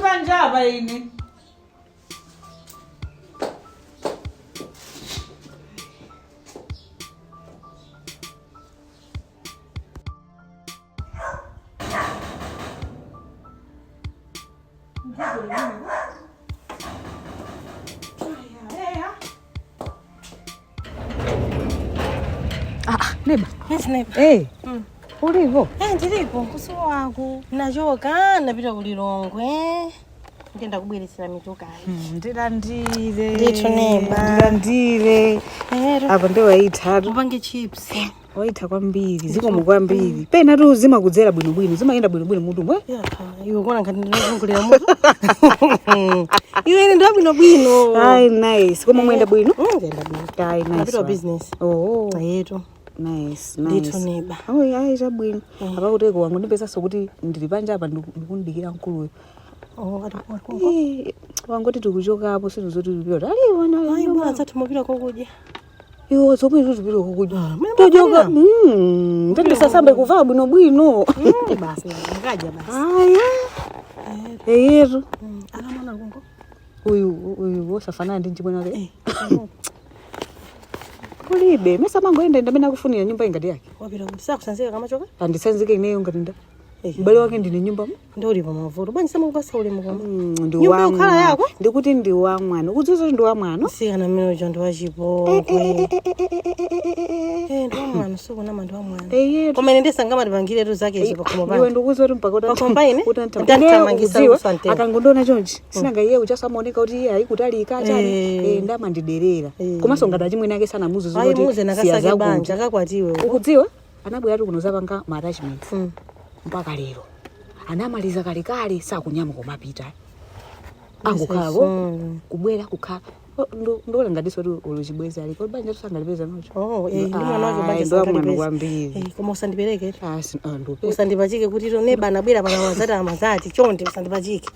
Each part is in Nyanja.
Panjapa ine. Ah, neba. Yes, neba. Eh. Ulivo? Eh, ndilipo kusiwo wako nachoka napita kulilongwe ndenda kubweretsera mitukayi. Ndilandire. Ndithu neba. Ndilandire. Ero. Apa ndi waitatu. Upange chips. Waitha kwambiri, zikomo kwambiri. Pena tu zimakudzera bwinobwino, zimayenda bwinobwino mutu mwe. Yaka, iwe kuona ngati ndinozungulira mutu. Iwe ine ndabwinobwino. Ai, nice. Koma mwenda bwino? Ndenda bwino. Ai, nice. Napita one. business. Oh. Yetu. Nice, Ndithu nice. neba. Oh, ayi chabwino. Apa kuti wangu ndipesanso kuti ndili panja apa ndikundikira mkuluyo. Oh, ati kwa. Eh, wangoti tikuchokapo sinozoti tipita. Ali Ayi bwana zathu mupita kokudya. Iwo zomwe tizipita kokudya. Mene Tojoka. mwakhalira. Ndandisasambe kuvala bwinobwino. Basi, mukadya basi. Aya. Eyetu. Ana mwana kongo. Uyu uyu wosafanana ndi mchimwene wake. Eh. Kulibe, mesa mangoenda ndamene akufunira nyumba ingati yake. Wapita kuti sakusanzika kamachoka? Andisanzike ineyo ngati nda. Eh. M'bale wake ndine nyumba. Ndi pa mavuto. Bwanji samakupasa ulemu koma. Ndi Nyumba wa yokhala mwana. yako? Ndikuti ndi wa mwana. Ukudziwa kuti ndi wa mwana? Sikana mmene uja ndi wachipongwe. Eh, ndi wamwana, sukunama ndi wamwana. Eyetu. Koma ine ndisangamatipangiretu zake izo pakhomo Iwe pano. ndikudziwa kuti mpaka Pakhomo ine? utantha. Ndathamangisa kusantena. Akangondiona chonchi. Sinanga iye uchaso amaoneka kuti iye ayikutalika chani. Eh. Eh, ndamandiderera. Eh. Komanso ngati achimwene ake sanamuze Ayi zoti muze siya nakasake zakuti. banja akakwatiwe. Ukudziwa? Anabweratu kuno zapanga ma attachments. Mm. Mpaka lero. Anamaliza kalekale sakunyamuka kumapita. Angokhalako Mm. kubwera kukhala. Ndiola ngatiso kuti uluchibweza aliko banja tusangalipeza nocho. Oh, eh, ndi mwana wake banja Ndi wa mwana sangalipeza. kwambiri. Eh, koma usandipereke. Ah, ndope. Usandipachike kuti ito neba anabwera pano amazati amazati chonde usandipachike.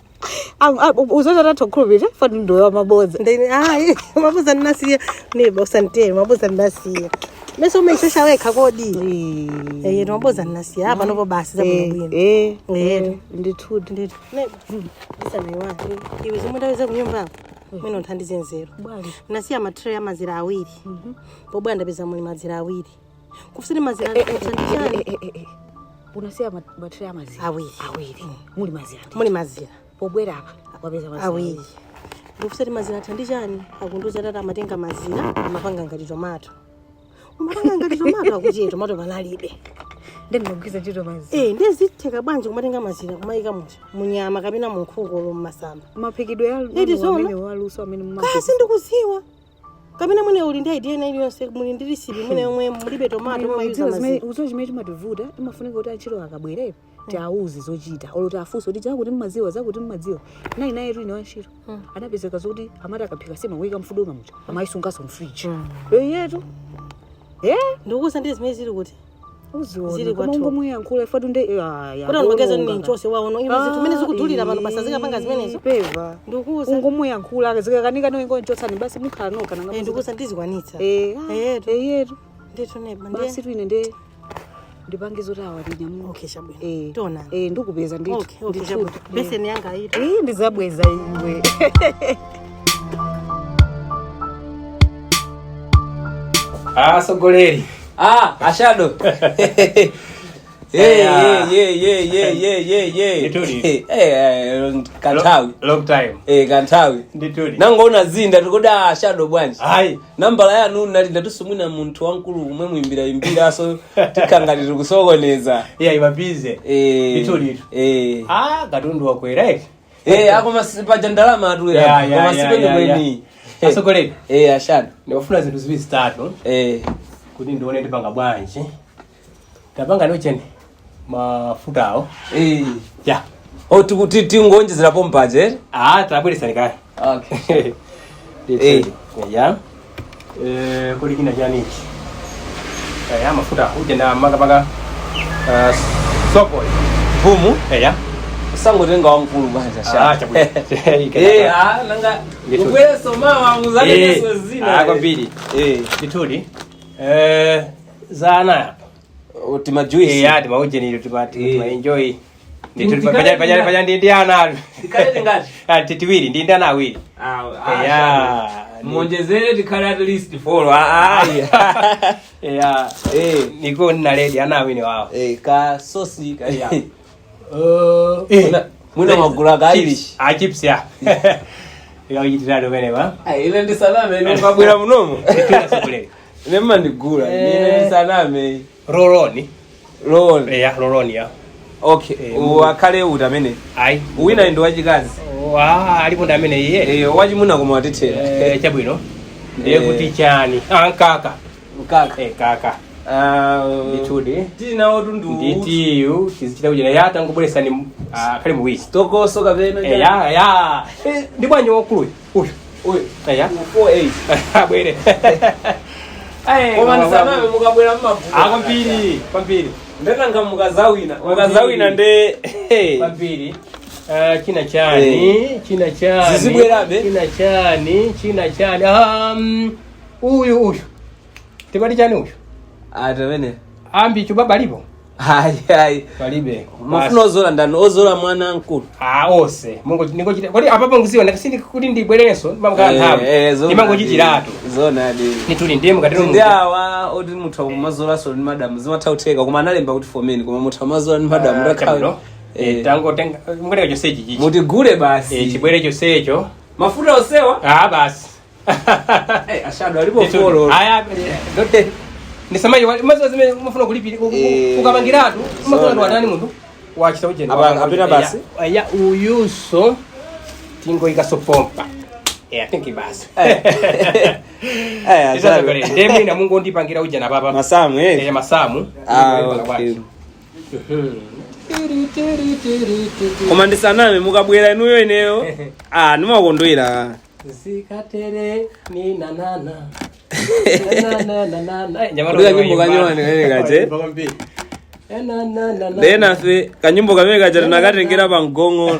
Uzoza tatha kukhulupirira fani ndowa mabodza. Ndine ayi mabuza ndinasiya neba usanditere mabuza ndinasiya. Mese umeshosha wekha kodi. Eh, mabuza ndinasiya apa nopo basi zabwinobwino. Eh, Eh. ndithudi. Ndithu. Neba. Ndisanaiwale. Iwe zomwe ndaweza kunyumba mwino nthandize nzeru. Bwanji. Nasiya matray amazira awiri. Pobwera ndapeza muli mazira awiri. Kufusiri mazira chani Unasiya matray amazira Awiri. Awiri. Muli mazira. muli mazira Pobwera apa wapeza mazira. awiri. Ndikufusiri mazira thandi chani akundiuza tata amatenga mazira amapanga ngati tomato. Umapanga ngati tomato akuti tomato panalibe. Ndinogwiza ntchito mazira. Eh, ndizitheka bwanji kumatenga mazira kumayika mucha munyama kapena munkhuku olo mmasamba. Maphikidwe ya Iti zona. amene waluso amene mumagwiza. Kasi ndikuziwa. Kapena mwene uli ndi idea ina iliyonse muli ndi recipe mwene yomwe mulibe tomato mumayuza mazira. Udziwa chimene chimativuta imafunika kuti antchito akabwere tiauze zochita olo tiafunse kuti zakuti mmadziwa zakuti mmadziwa nayi naye tu ine wantchito anapezeka zoti amati akaphika sima kuyika mfuduma muja amayisungaso mfriji eyetu e Ndikukuza ndi zimene zili kuti. uziona Zili koma kwathu. ungomuyankhula ifatu nde Kuti anongeza ni nchonse waono iwe zinthu zimene zikudulira pano basa zikapanga zimenezo. peva Ndikukuza. ungomuyankhula zikakanika noingonchotsani basi mukhala nokha nanga Eh, ndikukuza ndizikwanitsa. Eh, Eyetu. eyetu Ndithu neba basi ndiye. tu ine nde ndipange zoti awa tinyamuka Okay, chabwino. Eh, Tionana. eh, ndikupeza ndithu. Okay, okay, Ndithu. chabwino. Beseni yanga ayito. Eh, ndizabweza iwe. Ah, sogoleri. Ah, ashado. Hey, hey, hey, hey, hey, hey, hey. Ndithudi. Eh, eh, kanthawi. Long time. Eh, kanthawi. Ndithudi. Nangoona zinda tikuda ashado bwanji. Hayi. Nambala yanu nali ndatusumwina munthu wankulu umwe muimbira imbira so tikangati tikusokoneza. Yeah, iwa busy. Eh. Ndithudi. Eh. Ah, katundu wakwera eti. Eh, ako masipa ndalama atu. Yeah, yeah, Koma yeah, sipeni yeah, kweni. yeah. Asogoleri. Eh, ashado. Ndikufuna zinthu ziwiri zitatu Eh. kuti ndione ndipanga bwanji. Tapanga nocheni mafutawo. Eh. Yeah. Oh, tikuti tingonjezerapo mpaje. Eh? Ah, tabweresani kaya. Okay. Ndithudi. Yeah. Eh, kuli china chanichi. Eh, mafuta uje na makapaka soko. Mfumu. Yeah. Usangotenga wankulu bwanji Ah, ashado. chabwino. Eh, ah, nanga Ndithudi. ubwereso mawa muzaleso Eh, zina. ah, kwambiri. Eh, Ndithudi. Eh, za ana apa. tima juice. Eh, ati maujeniro timati Eh. tima enjoy. Ndithu paja ndi ana. Tikhale tingati? Ah, tiwiri, ndi ana awiri. Yeah. Muonjezere, tikhale at least four. Ah, ah. Ya. Niko naledi ana awiri wawo. Ka sosi ka. Yeah. Mwina mwagula ka Irish. Ah, chips ya. Ikakuchitiratu penepa. Ah, ine ndisaname, ine ukabwera munomo. Titula. Ine mmandigula, ine ndisaname. Roloni. Roll. Ya, roloni ya. Okay, uwakhale uti amene. Ayi. Wina ndi wachikazi. Wa, alipo ndi amene iye. Wachimuna koma watithera. Chabwino. Ndiye kuti chani? Ah, nkaka. Mkaka. Kaka. Ah, Ndithudi. Tili nawo tundu. Nditiyu tizichita kuchita ya tangobweresani, ah, khali muwisi. Tokoso kapena. Ya ya. Ndi bwanji wakuluyu uyu? Uyu. Ya. 48. Abwere. Koma ndisaname, mukabwera mmagula. Ah, kwambiri, kwambiri. Ndatanga mukazawina. Mukazawina nde. Kwambiri. China chani? China chani? Zizibwerabe? China chani? China chani? Uyu uyu tipati chani uyu? Atamene. Ambi chubaba alipo? Ayi, ayi. Palibe. Mafuna ozola ndani? Ozola mwana mkulu? Ah, ose mungo ningochita kodi apapo nguziwa ndakasindi kuti ndibwererenso ndimamukhala nthawi ndimangochitiratu. Zonadi. Nituli ndiye mukatero. Ndi awa oti mutha kumazolanso ndi madamu, zimatha kutheka, koma analemba kuti for men, koma mutha kumazola ndi madamu Chabwino. Tangotenga, mungotenga chonsechi chichi. Mutigule basi. Chibwere chonsecho. Mafuta osewa. Ah, basi. Ashado alipo four. Aya, ndisamayi mazuwa zimene umafuna kulipira ukapangiratu umazola Zona. watani munthu wachita ujeni. Apita basi? Ya, uyuso tingoyikaso pompa. I think basi. Ashado. Ndiye mwina mungondipangira ujana papa. Masamu. Masamu. Ah, okay. Koma ndisaname, mukabwera inuyo ineyo, ah, ndimakondwera. Zikatere ni nanana. Kuti kanyimbo kanyowani kamene kache. Ndenafe kanyimbo kamene kacha tinakatengera pa mgongo.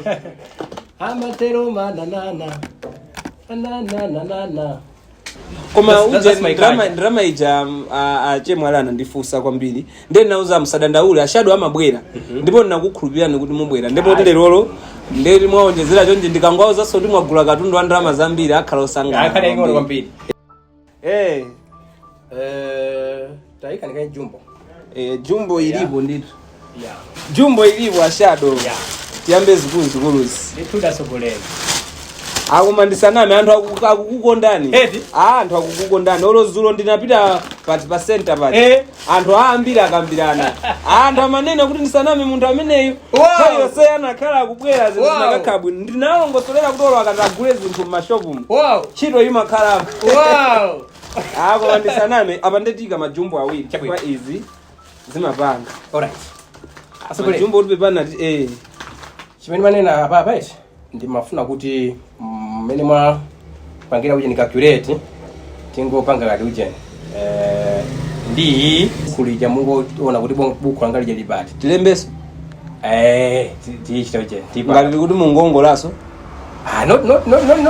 Amatero mananana nananana. Koma That's my uje drama culture. Drama ija, achemwali anandifunsa kwambiri, ndiye ndinauza musadandaule, ashado amabwera, ndipo ndinakukhulupirani kuti mubwera, ndipo lerolo ndeti mwaonjezera chonje, ndikangwawuzanso kuti mwagula katundu wa ndalama zambiri, akhala osangalala. Akhale ing'ono kwambiri. Taika nikai jumbo. Jumbo ilipo ndithu. Yeah. Jumbo ilipo, ashado. Yeah. Tiyambe zikuluzikuluzi. Ndithu, Akoma ndisaname, anthu akukukondani. Eti? Ah, anthu akukukondani. Olozulo ndinapita pati pa center pati. Anthu aambiri akambirana, anthu amanena kuti ndisaname, munthu ameneyu nthawi yonse anakhala akubwera zinthu zinakakhala bwino. Ndinalongosolera kuti olo akati agule zinthu m'mashopumu, ntchito imakhalapo. Akoma ndisaname, apa ndetika majumbo awiri. Chabwino. Kwa izi zimapanga Alright. Asogolera. majumbo kuti pepana Chimene manena apapa ichi ndimafuna kuti mmene mwapangira ujeni calculate, tingopanga kati ujeni ndi kulija mungoona kuti buku langa lija lipati. Tilembeso. Tichita ujeni tipa. Ngati kuti mungongolaso. Ah, no,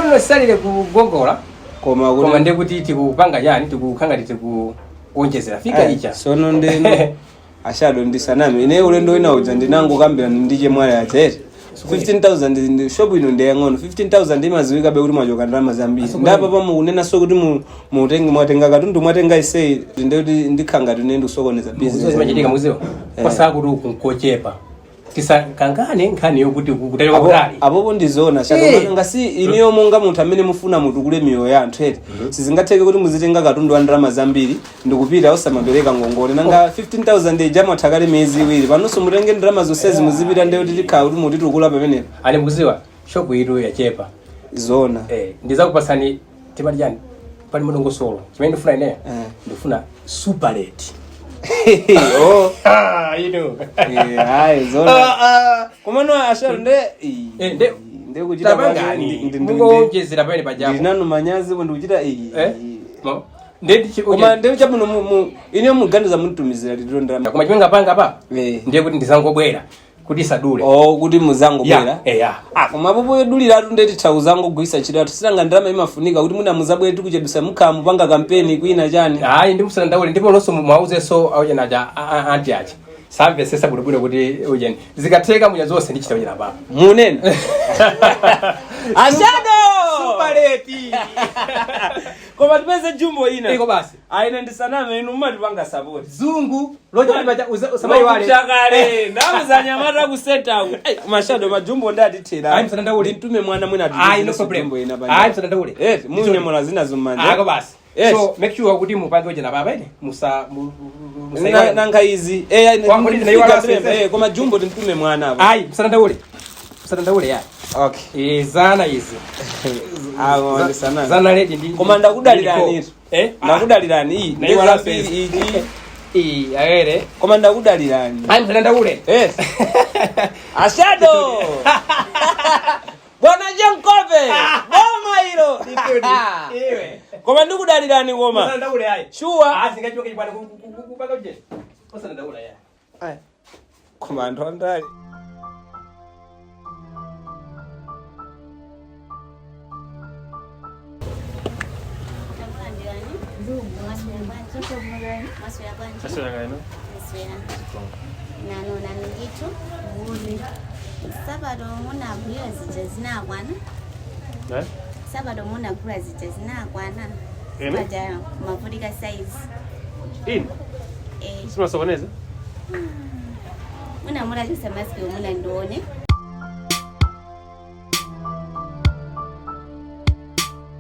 necessarily kugongola. Koma koma kuti ndiye kuti tikupanga chani, tikukhanga tikuonjezera fika icha. Sono ndeno ashado, ndisaname, ine ulendo wina uja ndinangokambirana ndi chemwali achete 15,000 shop ino ndiyang'ono, 15,000 imaziwika be kuti mwachoka ndalama zambiri. Ndapa pamukunenanso kuti mutenge, mwatenga katundu, mwatenga isei, ndekuti ndikhanga tine ndikusokoneza Muziwa business. zimachitika, muziwa kwasaa kuti uku nkochepa, tisakangane nkhani yokuti kutali kutali. Apopo ndizoona. Ngasi iniyo monga munthu amene mufuna mutukule miyoyo ya anthu ere, sizingatheke kuti muzitenga katundu wa ndalama zambiri ndikupita osamapereka ngongole. Nanga 15,000 ija mwathakale miyezi 2, panonso mutenge ndalama zonsezi muzipita, ndiye kuti tikhala kuti mutitukula pamenepo. Ali mukuziwa shopu itu yachepa. Zona. Ndizakupasani timati chani, pali madongosolo. Chimene ndifuna ine, ndifuna super rate. Oh. Ah, you know. Hayi, zona, komano ashalo nde Nde nde kuchita tapangani mungonjezera pamene pajapo. Ndinanu manyazi ndikuchita. Nde Koma nde chabuno ine muganiza munitumizira litiro ndalama. Koma chimene ngapanga pa ndiye kuti ndizangobwera kuti isadule. Oh, kuti muzangobwera. Ya. Ah, koma popo yoduliratu ndeti thauzangogwisa ntchito atu silanga ndalama imafunika kuti mwina muzabwere tikuchedwesa, mukhala mupanga kampeni kwina chani. Hayi, ndi musandaule, ndipo lonso mwauzenso auchenaja anti aja Samvesesa bwinobwino kuti ujeni zikatheka muja zonse ndichita ujena papa. Munena ashado. Superleti. Koma tipeze jumbo ina. Iko basi. Aine ndisaname, inu mumatipanga support. Zungu loja libaja usamayiwale. Chakale ndamuzanyamata ku center ku mashado majumbo ndatithera. Ayi, msandandaule. Nditume mwana mwina. Ayi, no problem. Jumbo ina. Ayi, msandandaule. Eh, munyamula zina zumanja. Ako basi. Yes. So make sure kuti mupange ujena papa ine musa musaiwale. Nanga izi eh. Kwa kuti ndinaiwala sese. Eh, koma jumbo tintume mwana apa. Ayi, msandandaule, msandandaule yayi. Okay. Eh, zana izi. Awo ndisaname. Zana ledi ndi. Koma ndakudalirani. Eh. Ndakudalirani iyi. Naiwala Ndezambiri sese. iji. Eh, ayere. Koma ndakudalirani. Ayi, msandandaule. Yes. Ashado. Bwana Jenkobe. Boma ilo. Iwe. Koma ndikudalirani koma. Msandandaule ayi. Sure. Ah, singachoke chibwana kupanga ujeni. Msandandaule yayi. Koma anthu andali. Nano nano ndithu sabato munagulira zija zinakwana, sabato munagula zija zinakwana. Ene? Paja mavutika size. Ini Eh. simasokoneza. Muna mutachisa maski muna ndione.